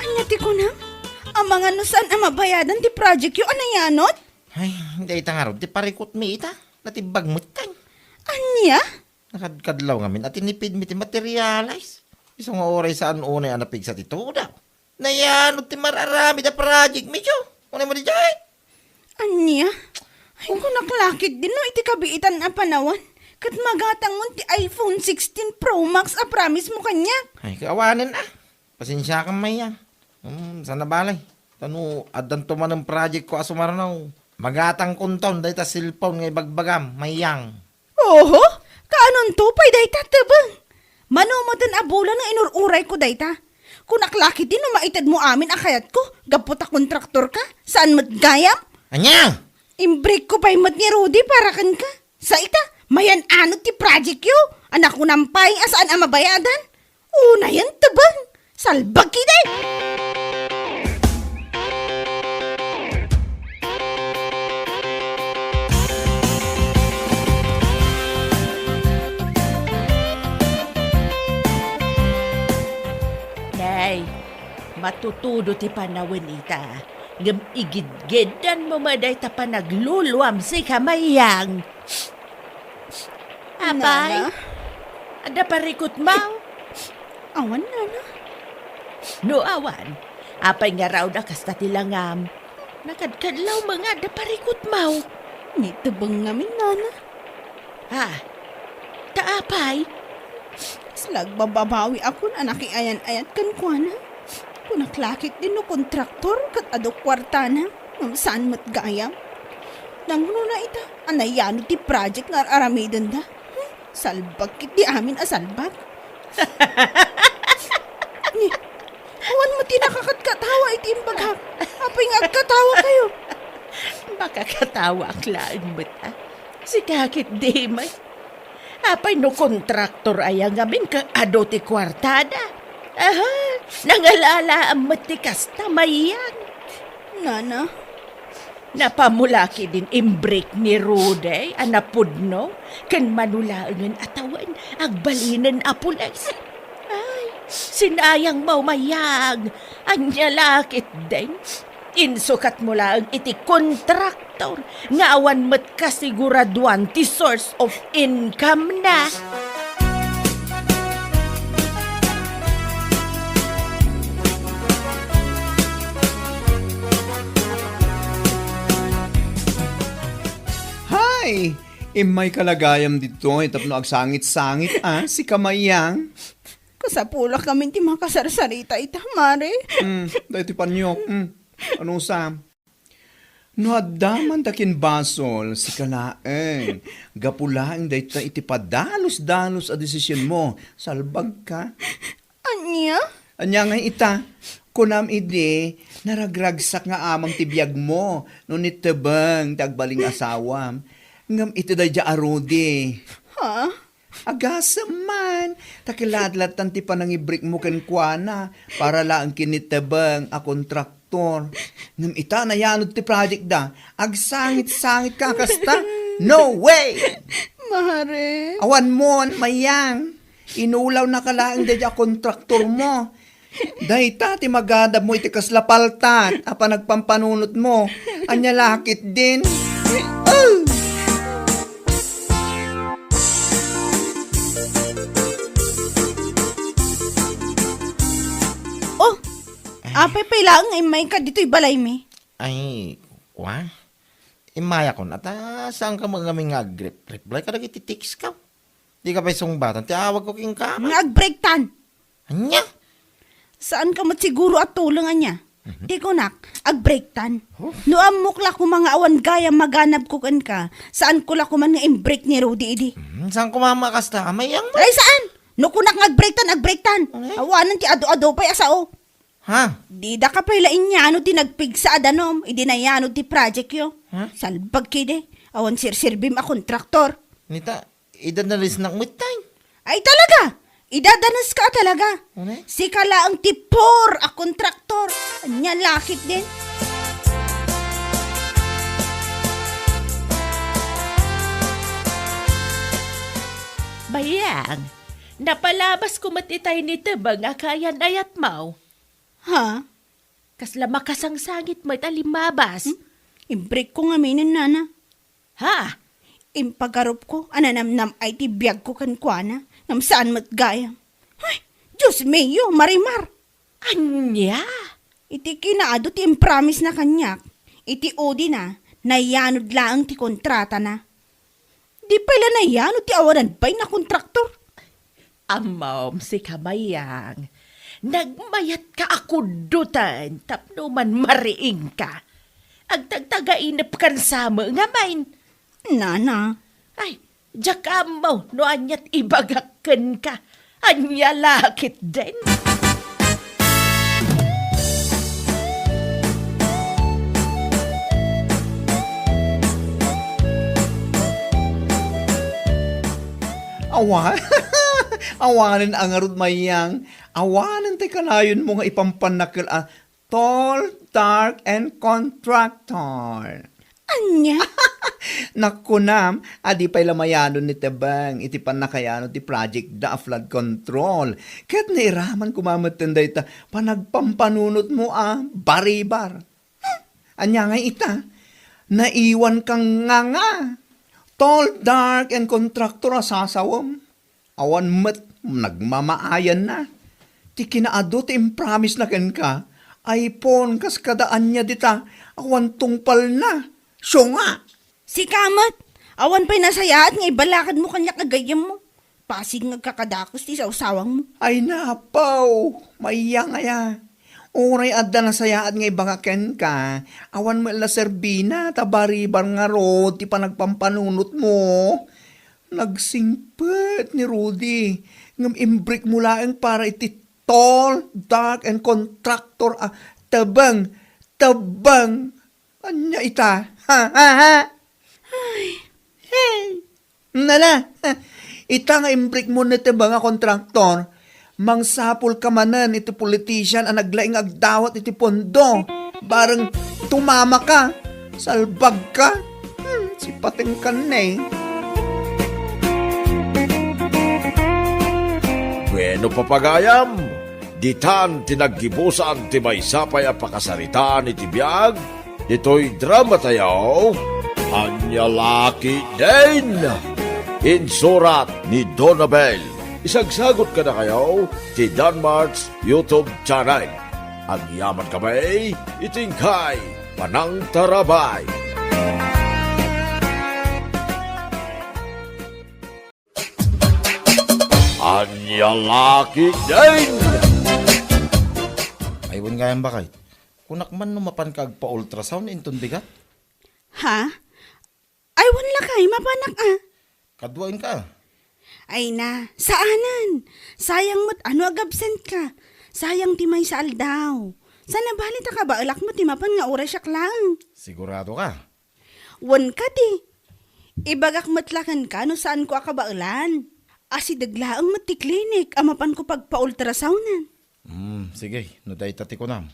Ania ti kunam? Amangan no saan a mabayadan ti project yo a nayanod? Ay, dayta ngarud ti parikutmi ita. Natibbag metten. Ania? Nakadkadlaw ngamin a tinipidmi ti materialis. Isu nga uray saan unay a napigsa ti tudaw. Nayanod ti mar-aramid a projectmi, Joe. Unay mo di jay? Ania? Ay, kunak lakit din no iti kabiitan a panawen. Ket magatangon ti iPhone sixteen Pro Max a promise mo kaniak. Ay, kaawanen a. Pasensiakan, Mayang. Hmm, saan a balay? Ta no addanto manen project ko a sumarno, magatangkonton dayta cellphone nga ibagbagam, Mayang. Oho, kaanonto pay dayta, Tebeng? Mano metten a bulan nga inur-urayko dayta. Kunak lakit din no maitedmo amin a kayatko, gapu ta kontraktorka, saan met gayam? Ania? Imbreakko pay met ni Rudy para kenka. Sa ita, mayan-anod ti projectyo, a nakunam pay a saan a mabayadan. Unayen, Tebeng, salbag kidi! Nay, matutudo ti panawen ita, ngem igidgiddanmo met dayta panagluluam, sika, Mayang. Apay? Nana? Adda parikutmaw? Awan, Nana. No awan, apay ngarud a kasta ti langam? Nakadkadlaw met nga adda parikutmaw. Ni Tebeng ngamin, Nana. Ha? Ta apay? Kasla agbababawikon a nakiayan-ayat kenkuana. Kunak lakit din no kontraktor ket adu kuartana, ngem saan met gayam. Nangruna ita a nayanod ti project nga ar-aramidenda. Hmm, salbag ketdi amin a salbag. Ni, awan met ti nakakatkatawa iti imbagak. Apay nga agkatawakayo? Makakatawaak laeng met, a. Sika ketdi, May. Apay no kontraktor aya ngamin ket adu ti kuartada? Aha, nangalalaam met ti kasta, Mayang. Nana. Napammula ketdin imbreak ni Rudy a napudno ken mano laengen a tawen agbalinen a pulis. Ay, sinayangmo, Mayang. Ania la ketdin? Insukatmo laeng iti kontraktor nga awan met kasiguraduan ti source of income na. Hay! Immayka la gayam ditoy tapno agsangit-sangit, a, sika, Mayang. Kasapulak ngamin ti makasarsarita ita, Mare. Hmm, daytoy paniok. Hmm. Ano sa? No adda man ta kin basol, sika laeng. Gapu laeng dayta iti padalus-dalus a desisionmo, salbagka. Ania? Ania ngay ita? Kunam idi, naragragsak nga amang ti biagmo no ni Tebeng ti agbalin nga asawam. Ngem iti daydiay a Rudy. Ha? Agasem man, ta kiladladtan ti panangibreakmo kenkuana para laeng ken ni Tebeng a kontraktor. Ngem ita, nayanod ti project da, agsangit-sangit ka kasta? No way! Mare. Awan mon, Mayang. Inulawnaka laeng daydiay a kontraktormo. Dayta ti magadabmo iti kasla paltak a panagpampanunotmo. Ania la ketdin? Oh! Oh, apay pay laeng nga immayka ditoy balaymi? Ay, wa? Immayakon, ata saanka met ngamin nga agrep-, reply kadagiti text ko. Dika pay sungbatan ti awagko kenka. Nga agbreaktan. Ania? Saanka met siguro a tuleng, ania? Mhm. Ti kunak, agbreaktan. Oh. No ammok la koma nga awan gayam maganabko kenka, saanko la koma nga imbreak ni Rudy idi. Mhm, saan koma nga kasta, Mayang? Ay, saan? No kunak nga agbreaktan, agbreaktan. Ano? Awanen ti adu-adu pay a sao. Ha? Didaka pay la inyano ti nagpigsa a danum, idi nayanod ti projectyo. Ha? Salbag kidi, awan serserbim a kontraktor. Nita, idadanesnak metten. Ay, talaga! Idadaneska a talaga. Ano? Sika laeng ti poor a kontraktor. Ania la ketdin? Mayang, napalabasko met itay ni Tebeng a kaayan-ayatmo. Ha? Kasla makasangsangit met a limmabas. Hmm? Imbrekko ngaminen, nana. Ha? Impagarupko a nanamnam-ay ti biagko kenkuana, ngem saan met gayam. Ay, Dios mio, Marimar! Ania? Iti kinaadu ti impromisena kaniak, iti udina, nayanod laeng ti kontratana. Di pay la nayanod ti awanan pay a kontraktor. Ammom, sika, Mayang, nagmayatka a kuddoten tapno manmariingka. Agtagtagainepkan sa met ngamin. Nana. Ay, diak ammo no aniat ibagak kenka. Ania la ketdin? Awa-, awanen a ngarud, Mayang. Awanen ti kanayonmo nga ipampannakel a tall, dark, and contractor. Ania? Nakunam, a di pay la mayanon ni Tebeng iti pannakayano ti project da a flood control. Ket nairaman koma metten dayta panagpampanunotmo a baribar. Hmm, ania ngay ita? Naiwan kang nga nga. Tall, dark, and contractor a sasawem. Awan met nagmamaayanna. Ti kinaadu ti impromisena kenka, iPhone kas kada ania dita, awan tungpalna. Siunga! Sika met, awan pay nasayaat nga ibalakadmo kaniak a gayyemmo. Pasig nga agkakadakes ti sawsawangmo. Ay napaw, Mayang aya. Uray adda nasayaat nga ibaga kenka, awan met la serbina ta baribar ngarud ti panagpampanunotmo. Nagsingpet ni Rudy, ngem imbrekmo laeng para iti tall, dark, and contractor a Tebeng, Tebeng. Ania ita? Ha, ha, ha? Ay. Hey! Nala, ita nga imbrekmo ni Tebeng a contractor, mangsapulka manen iti politician a naglaing nga agdawat iti pondo. Bareng tumamaka, salbagka, hmm, sipatengkan ne. Bueno, papagayam, ditan ti naggibusan ti maysa pay a pakasaritaan iti biag ditoy dramatayo, Ania La Ketdin. Insurat ni Donabel. Isagsagot kadakayo ti Danmart's YouTube channel. Agyamankami iti inkay panangtarabay. Ania La Ketdin! Ay, wen gayam, baket. Kunak man no mapanka agpa-ultrasound inton bigat? Ha? Ay, wen lakay, mapanak a. Kaduaenka. Ay na, saanen. Sayang met a no agabsent ka. Sayang ti maysa aldaw. Saan a bale ta kabaelak met ti mapan nga uray siak laeng. Sigurado ka? Wen kadi, ibagak met la kenka no saanko a kabaelan. Asideg laeng met ti klinik a mapanko pagpa-ultrasoundan. Hmm, sige, no dayta ti kunam.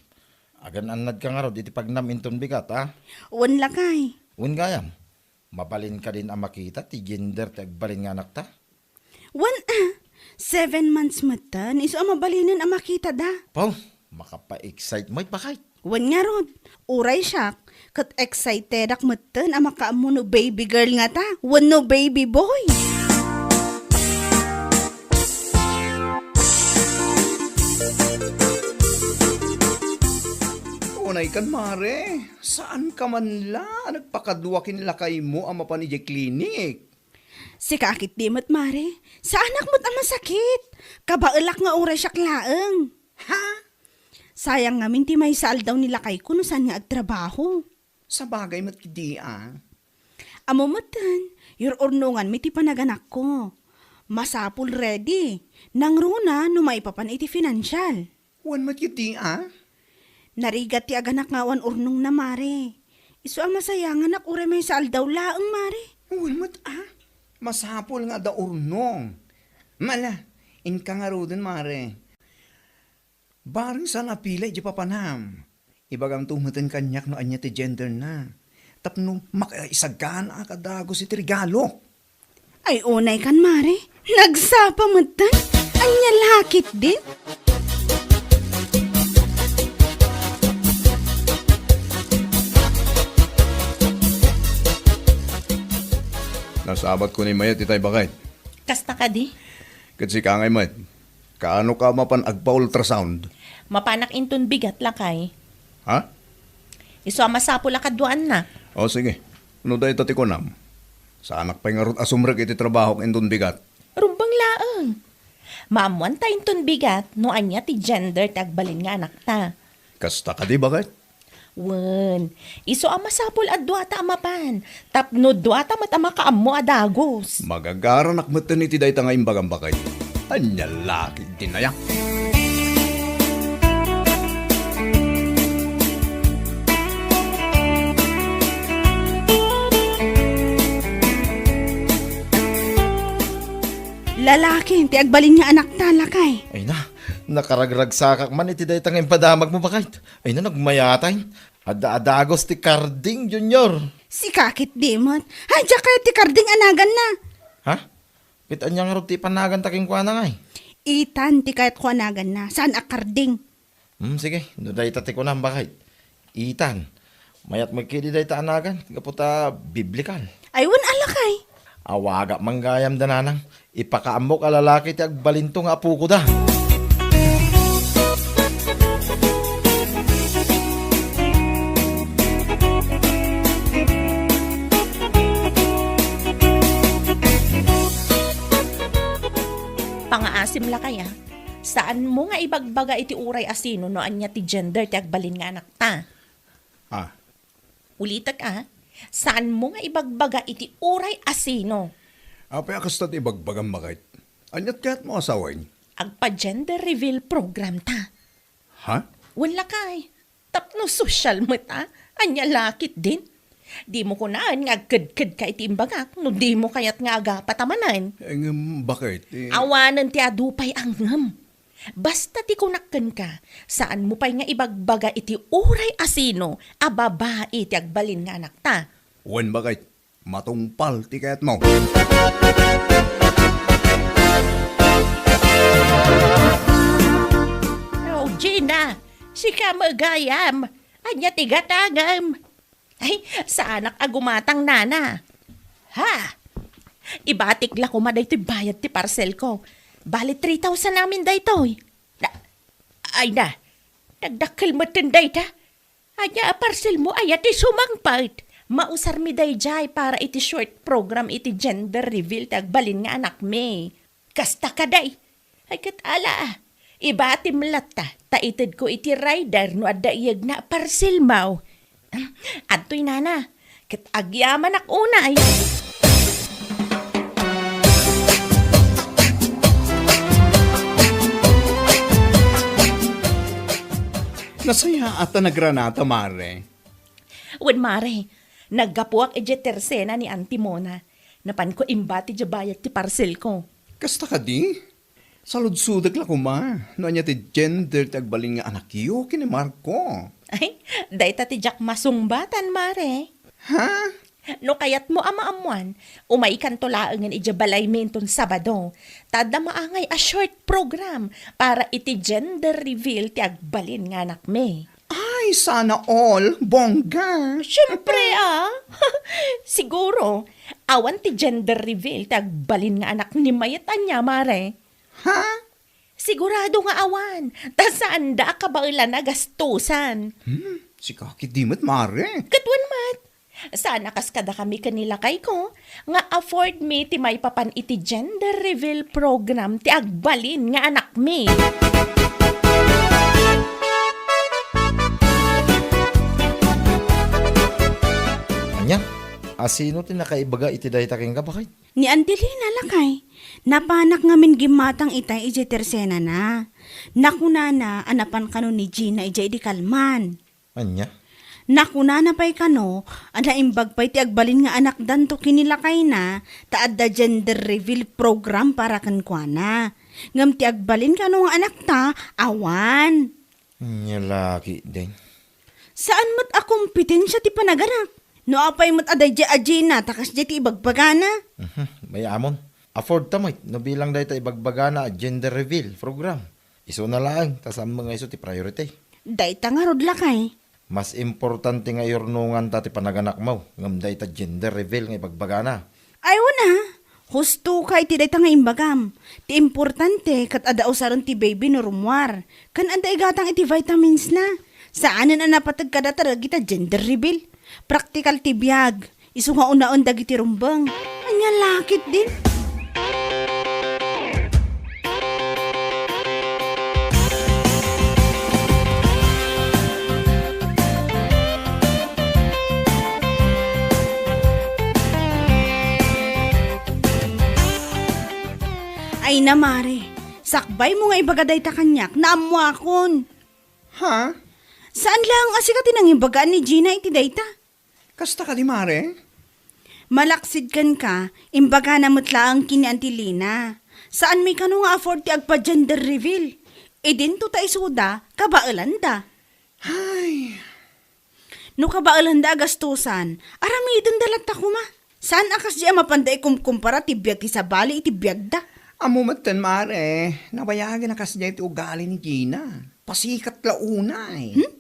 Agan-annadka ngarud iti pagnam inton bigat, a? Wen lakay. Wen gayam, mabalin kadin a makita ti gender ti agbalin nga anakta? Wen a, seven months metten, isu a mabalinen a makitada. Paw, makapa-excite met, baket. Wen ngarud, uray siak, ket excitedak metten a makaammo no baby girl ngata, wenno baby boy. Unay kan, mare, saan ka man la a nagpakadua ken lakaymo a mapan idiay klinik? Sika a ketdi met, mare. Saanak met a masakit. Kabaelak nga uray siak laeng. Ha? Sayang ngamin ti maysa aldaw ni lakayko no saan nga agtrabaho. Sabagay met ketdi a. Ammo metten, yur-urnonganmi ti panaganakko. Masapul ready. Nangruna no maipapan iti financial. Wen met ketdi a? Narigat ti aganak nga awan urnongna, mare. Isu a masayanganak uray maysa aldaw laeng, mare. Wen met a? Masapul nga adda urnong. Mala, inka ngaruden, mare. Bareng saan a pila idiay papanam. Ibagamto metten kaniak no ania ti genderna. Tapno makaisagana a kadagus iti regalo. Ay, unay kan, mare. Nagsapa metten. Ania la ketdin? Nasabatko ni Mayet itay, baket. Kasta kadi? Ket sika ngay met, kaano ka mapan agpa-ultrasound? Mapanak inton bigat, lakay. Ha? Isu a masapul a kaduaannak. O, sige. No dayta ti kunam, saanak pay ngarud a sumrek iti trabahok inton bigat. Rumbeng laeng. Maammuanta inton bigat no ania ti gender ti agbalin nga anakta. Kasta kadi, baket? Wen, isu a masapul a duata a mapan, tapno duata met a makaammo a dagus. Magagaranak metten iti dayta nga imbagam, baket. Ania la ketdin aya? Lalaki ti agbalin nga anakta, lakay. Ay na, nakaragragsakak man iti dayta nga impadamagmo, baket. Ay na, nagmayatay. Adda a dagus ti karding, Junior. Sika ketdi met. Ay, diak kayat ti karding a naganna. Ha? Ket ania ngarud ti ipanaganta kenkuana ngay? Ethan ti kayatko a naganna, saan a karding. Hmm, sige, no dayta ti kunam, baket. Ethan. Mayat met ketdi dayta a nagan, gapu ta biblikal. Ay, wen a, lakay. Awagak man gayam da nanang. Ipakaammok a lalaki ti agbalinto nga apokoda. Pangaasim, lakay, a. Saanmo nga ibagbaga iti uray a sino no ania ti gender ti agbalin nga anakta. Ah. Ulitek, a. Saanmo nga ibagbaga iti uray a sino. Apay a kasta ti ibagbagam, baket? Aniat kayatmo a sawen? Agpa-gender reveal program ta. Ha? Wen, lakay. Tapno sosyal met, a. Ania la ketdin? Dimo kunaen nga agkedkedka iti imbagak no dimo kayat nga agapat a manen. Eh, ngem, baket? Eh, awanen ti adu pay a ngem. Basta ti kunak kenka, saanmo pay nga ibagbaga iti uray a sino a babai ti agbalin nga anakta. Wen, baket, matungpal ti kayatmo. Oh, Gina, sika met gayam. Ania ti gatangem? Ay, saanak a gumatang, nana. Ha? Ibatik la koma daytoy bayad ti parcel ko. Bali, three thousand amin daytoy. Na, ay na, nagdakkel metten dayta. Ania a parcel mo aya ti sumangpet? Mausarmi daydiay para iti short program iti gender reveal ti agbalin nga anakmi. Kasta kadi. Ay, ket ala, ibatim latta, ta itedko iti rider no adda iyegna a parcel mo. Adtoy, nana, ket agyamanak unay. Nasayaat ta nagranata, mare. Wen, mare, naggapuak idiay tersena ni Auntie Mona. Napanko imbati diay bayad ti parcel ko. Kasta kadi? Saludsodek la koma no ania ti gender ti agbalin nga anakyo ken ni Marco. Ay, dayta ti diak masungbatan, mare. Ha? No kayatmo a maammuan, umaykanto laengen idiay balaymi inton Sabado, ta adda maangay a short program para iti gender reveal ti agbalin nga anakmi. Ay, sana all, bongga. Siyempre, a. Siguro, awan ti gender reveal ti agbalin nga anak ni Mayet ania, mare. Ha? Sigurado nga awan, ta saanda a kabaelan a gastusan. Hmm, sika ketdi met, mare. Ket wen met. Sana kas kadakami ken ni lakayko nga afford mi ti maipapan iti gender reveal program ti agbalin nga anakmi. Ania? A sino ti nakaibaga iti dayta kenka, baket? Ni Angelina, lakay. Napanak ngamin gimmatang itay idiay tersenana. Nakunana a napan kano ni Gina idiay idi kalman. Ania? Nakunana pay kano a naimbag pay ti agbalin nga anakdanto ken ni lakayna ta adda gender reveal program para kenkuana. Ngem ti agbalin kano nga anakta, awan. Ania la ketdin? Saan met a kompetensia ti panaganak. No apay met a daydiay a Gina ta kasdiay ti ibagbagana. Mhm, mayamon. Afford ta met no bilang dayta ibagbagana a gender reveal program. Isuna laeng ta saan met nga isu ti priority. Dayta ngarud, lakay. Mas importante nga iyurnonganta ti panaganakmo ngem dayta gender reveal nga ibagbagana. Ay, wen a, husto ka iti dayta nga imbagam. Ti importante, ket adda usaren ti baby no rummuar. Ken adda igatang iti vitamins na. Saanen a napateg kadata dagita gender reveal. Praktikal ti biag. Isu nga unaen dagiti rumbeng. Ania la ketdin? Ay na, Mare. Sakbaymo nga ibaga dayta kaniak, naammoakon. Ha? Saan laeng a sika ti nangibagaan ni Gina iti dayta? Kasta kadi, Mare? Malaksid kenka, imbagana met laeng ken ni Auntie Lina. Saanmi kano nga afford ti agpa-gender reveal. Idinto ta isuda, kabaelanda. Ay. No kabaelanda a gastusan, aramidenda latta koma. Saan a kasdi a mapanda ikumkumpara ti biag ti sabali iti biagda? Ammo metten, Mare, nabayagen a kasdiay ti ugali ni Gina. Pasikat la unay. Hmm?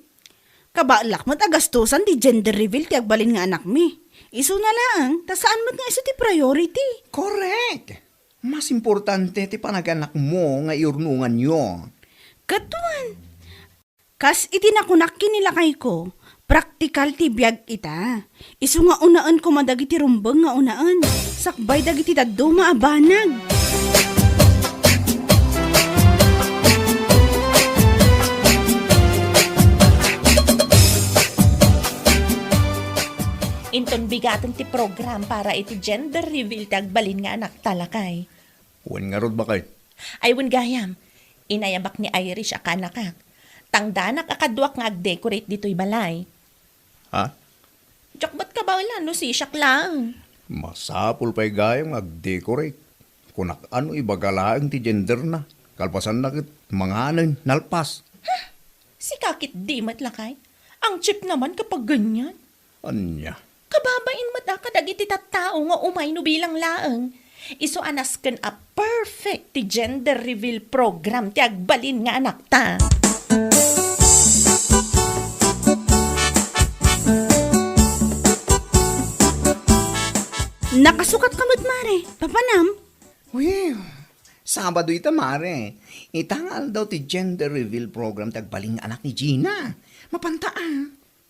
Kabaelak met a gastusan ti gender reveal ti agbalin nga anakmi. Isuna laeng, ta saan met nga isu ti priority. Correct! Mas importante ti panaganakmo nga iurnonganyo. Ket wen, kas iti nakunak ken ni lakayko, praktikal ti biag ita. Isu nga unaen koma dagiti rumbeng nga unaen, sakbay dagiti dadduma a banag. Inton bigaten ti program para iti gender reveal ti agbalin nga anakta, lakay. Wen ngarud, bakay? Ay, wen gayam. Inayabak ni Irish a kaanakak. Tangdanak a kaduak nga agdecorate ditoy balay. Ha? Diak met kabaelan no sisiak laeng. Masapul pay gayam nga agdecorate. Kunak a no ibaga laeng ti genderna. Kalpasanna ket manganen, nalpas. Sika ketdi met, lakay. Ang cheap naman kapag ganyan. Ania? Kababain met a kadagiti tattao nga umay no bilang laeng. Isu a nasken a perfect ti gender reveal program ti agbalin nga anakta. Nakasukat ka met, Mare. Papanam? Uy, Sabado ita, Mare. Ita nga aldaw ti gender reveal program ti agbalin nga anak ni Gina. Mapanta a.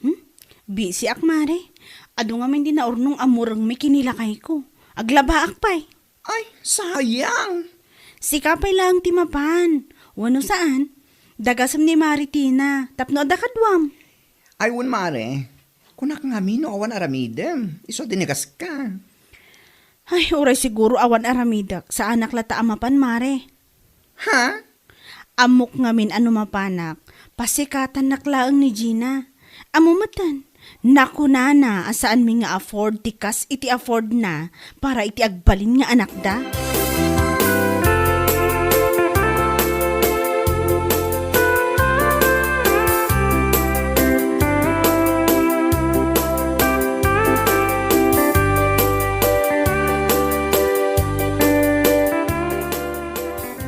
Hmm? Busy ak, Mare. Adu ngamin ti naurnong a murengmi ken ni lakayko. Aglabaak pay. Ay, sayang! Sika pay laeng ti mapan. Wenno saan? Dagasem ni Mare Tina, tapno adda kaduam. Ay, wen, Mare. Kunak ngamin no awan aramidem. Isu a dinagas ka. Ay, uray siguro awan aramidek. Saanak latta a mapan, Mare. Ha? Ammok ngamin a no mapanak, pasikatannak laeng ni Gina. Ammo metten, nakunana a saanmi nga afford ti kas iti affordna para iti agbalin nga anakda.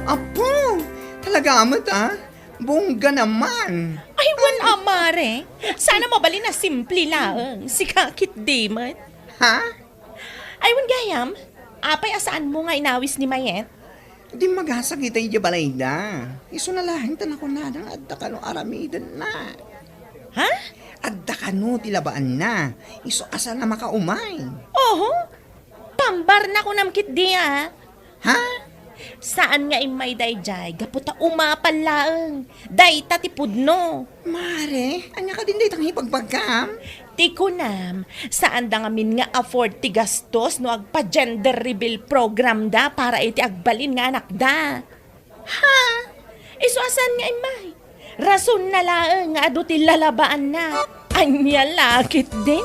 Apo, talaga met, ah? Bongga naman. Ay, wen a, Mare. Sana mabalin a simple laeng. Sika ketdi met. Ha? Ay, wen gayam, apay a saanmo nga inawis ni Mayet? Dimmagasat ita idiay balayda. Isuna laeng ta nakunana nga adda kano aramidenna. Ha? Adda kano ti labaanna. Isu a saan a makaumay. Oho. Pambar na kunam ketdi a. Ha? Saan nga immay daydiay gapu ta umapal laeng. Dayta ti pudno. Mare, ania kadin dayta nga ibagbagam? Ti kunam, saanda ngamin nga afford ti gastos no agpa-gender reveal program da para iti agbalin nga anakda. Ha? Isu a saan nga immay? Rasonna laeng nga adu ti lalabaanna. Ania la ketdin?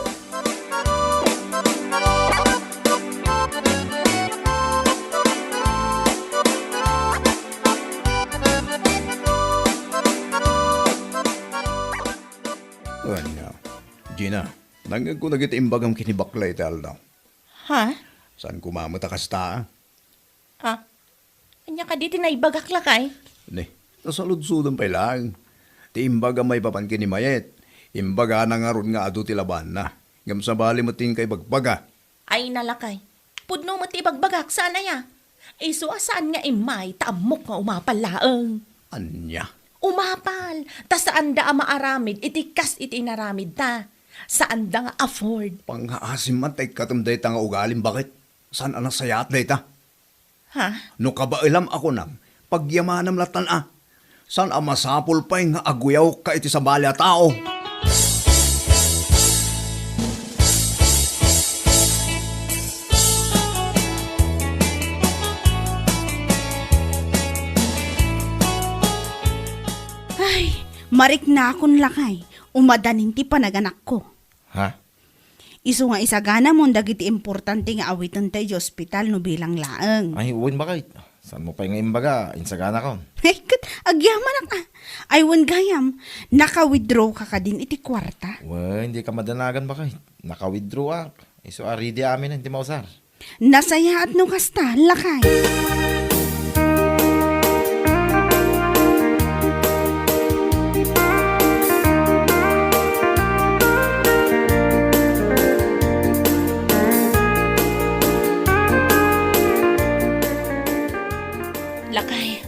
Ania, Gina, nangngegko dagiti imbagam ken ni Bakla iti aldaw. Ha? Saan koma met a kasta? Ah, ania kadi ti naibagak, lakay? Ni, nasaludsodem pay laeng. Ti imbaga maipapan ken ni Mayet, imbagana ngarud nga adu ti labaanna. Ngem sabali met ti inka ibagbaga. Ay, nalakay. Pudno met ti ibagbagak, saan aya? Isu a saan nga immay, ta ammok nga umapal laeng. Ania? Umapal, ta saanda a maaramid iti kas iti inaramidda. Saanda nga afford. Pangngaasim man ta ikkatem dayta nga ugalim, baket? Saan a nasayaat dayta? Ha? No kabaelam a kunam, pagyamanam lattan a. Saan a masapul pay nga aguyawka iti sabali a tao? Ay, mariknakon lakay, umadanin ti panaganakko. Ha? Isu nga isaganamon dagiti importante nga awitenta idiay ospital no bilang laeng. Ay, wen, baket. Saanmo pay nga imbaga, insaganakon? Ay, ket agyamanak a. Ay, wen gayam, naka-withdraw ka kadin iti kuarta? Wen, dika madanagan, baket. Naka-withdraw ak. Isu a ready amin ti mausar. Nasayaat no kasta, lakay. Lakay,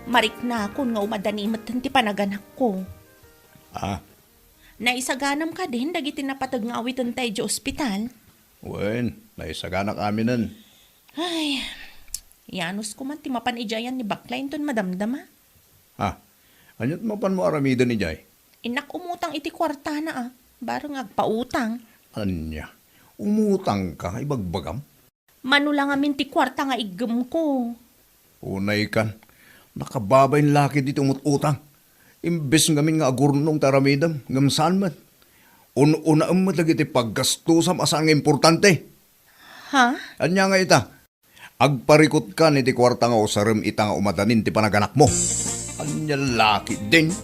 mariknakon nga umadani metten ti panaganakko. Ah? Naisaganam kadin dagiti napateg nga awitenta idiay ospital? Wen, naisaganak aminen. Ay, yanusko man ti mapan idiay ni bakla inton madamdama. Ha? Aniat mapanmo aramiden idiay? Innak umutang iti kuartana a, bareng agpautang. Ania? Umutangka, ibagbagam? Mano la ngamin ti kuarta nga iggemko. Unaykan, nakababain la ketdi ti umut-utang. Imbes ngamin nga agurnong ti aramidem, ngem saan met. Un-unaem met dagiti paggastusam a saan nga importante. Ha? Ania nga ita? Agparikutkan iti kuarta nga usarem ita nga umadanin ti panaganakmo. Ania la ketdin?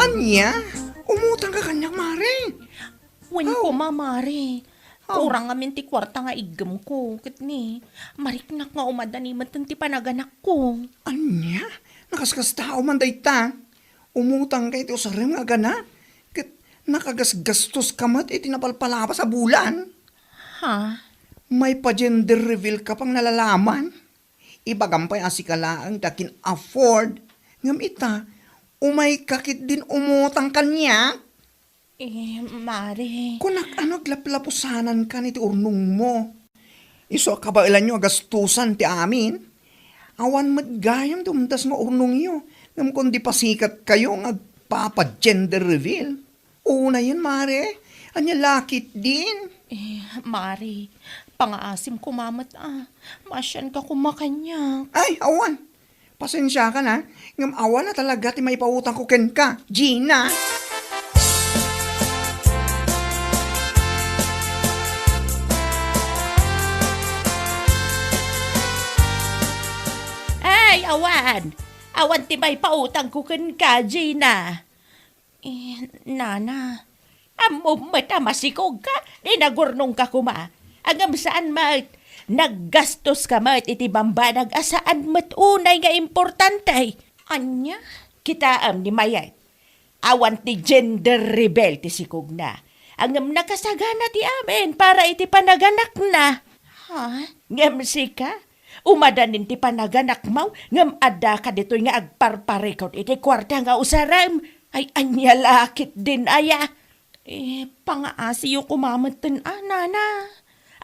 Ania? Umutangka kaniak, mare? Wen koma, mare. Aw. Kurang ngamin ti kuarta nga iggemko. Ket ni, mariknak nga umadani metten ti panaganakko. Ania? Nakaskastao man dayta? Umutangka iti usarem nga agana, ket nakagasgastoska met iti napalpalabas a bulan. Ha? Maipa-gender reveal ka pay nalalaman. Ibagam pay a sika laeng ti akin-afford, ngem ita, umayka ketdin umutang kaniak. Eh, mare. Kunak, ano aglaplapusanankan iti urnongmo? Isu a kabaelanyo a gastusan ti amin. Awan met gayam ti umdas nga urnongyo, ngem kundi pasikatkayo nga agpapa-gender reveal. Unayen, mare. Ania la ketdin? Eh, mare, pangaasim koma met a. Maasianka koma kaniak. Ay, awan. Pasensiakan a, ngem awan a talaga ti maipautangko kenka, Gina. Ay, awan! Awan ti maipautangko kenka, Gina. Eh, nana, ammom met a masikogka, di nagurnongka koma. Ngem saan met, naggastoska met iti bambanag a saan met unay nga importante. Ania? Kitaem ni Mayet, awan ti gender reveal ti sikogna. Ngem nakasagana ti amin para iti panaganakna. Ha? Ngem sika, umadanin ti panaganakmo, ngem addaka ditoy nga agparparikut iti kuarta nga usarem. Ay, ania la ketdin aya? Eh, pangaasiyo koma metten a, nana.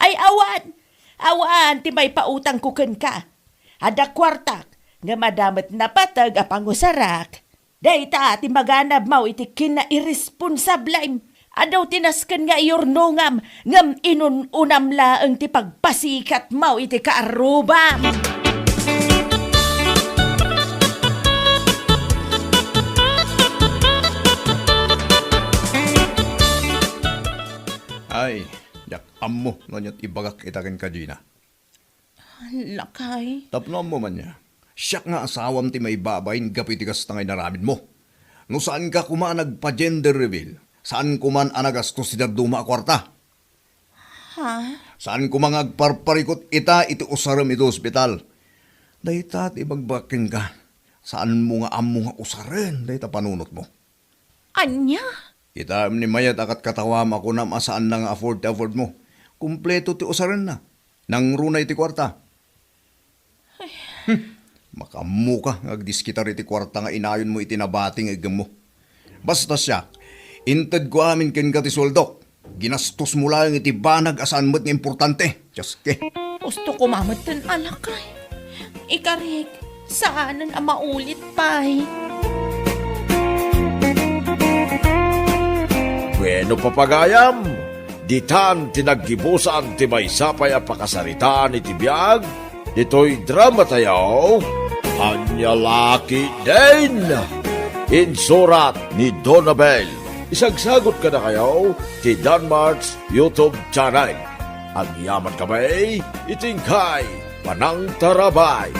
Ay, awan! Awan ti maipautangko kenka. Adda kuartak, ngem adda met napateg a pangusarak. Dayta ti maganabmo iti kinairesponsablem. Adu ti nasken nga iyurnongam, ngem inun-unam laeng ti pagpasikatmo iti kaarrubam. Ay, diak ammo no aniat ibagak ita kenka, Gina. Lakay. Tapno ammo man aya, siak nga asawam ti maibabain gapu iti kasta nga inaramidmo. No saanka koma a nagpa-gender reveal, saan koman a nagastos ti dadduma a kuarta. Ha? Saan koma nga agparparikut ita iti usarem iti ospital. Dayta ti ibagbagak kenka. Saanmo nga ammo nga usaren dayta panunotmo. Ania? Kitaem ni Mayet a katkatawam a kunam a saanna nga afford ti affordmo. Kompleto ti usarenna. Nangruna iti kuarta. Hmm. Makaammoka nga agdiskitar iti kuarta nga inayonmo iti nabati nga iggemmo. Basta siak, intedko amin kenka ti sueldok. Ginastosmo laeng iti banag a saan met nga importante. Dios ke. Gusto ko mametten a lakay. Ikarik, saanen a maulit pay. Bueno, papagayam, ditan ti naggibusan ti maysa pay a pakasaritaan iti biag ditoy drama tayo, Ania La Ketdin. Insurat ni Donabel. Isagsagot kadakayo ti Danmart's YouTube channel. Agyaman kami iti inkay panangtarabay.